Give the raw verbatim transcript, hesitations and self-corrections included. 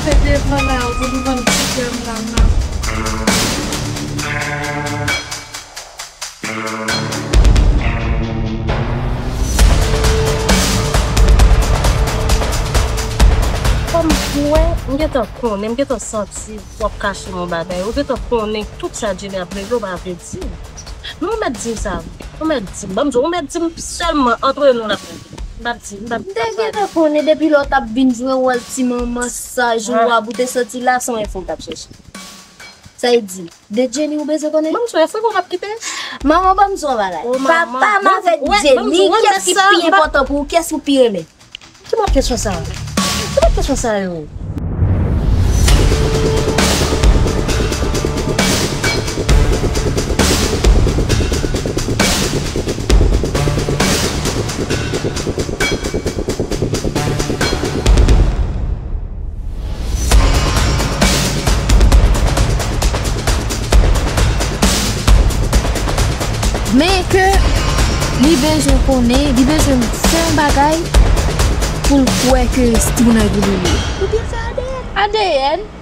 Devan la, ou devan ti frè m la, m ap Kòm ou wè, m gentan konnen, m gentan santi w ap kache m yon bagay. Ou gentan konnen tout sa Jenny ap regle, ou pa vle di m. Men ou mèt di m sa. Ou mèt di m. Ban m di w, ou mèt di m sèlman antre nou la. M p ap di, m p ap M te gentan konnen depi lè w t ap vin jwe wòl ti manman saj ou a, ou te santi la se yon enfo w t ap chèche. Sa e di, de Jenny ou bezwen konnen? Ban m di w, enfo w p ap kite. Manman, ban m di w yon bagay. O manman. Papa m avèk Jenny, kiyès ki pi enpòtan pou ou, kiyès ou pi renmen? Ki mòd kesyon sa a? Ki mòd kesyon sa a yo? Men ke li bezwen konnen, li bezwen fè yon bagay pou l kwè ke Steven Reveille li ye. Ou byen fè A D N. A D N?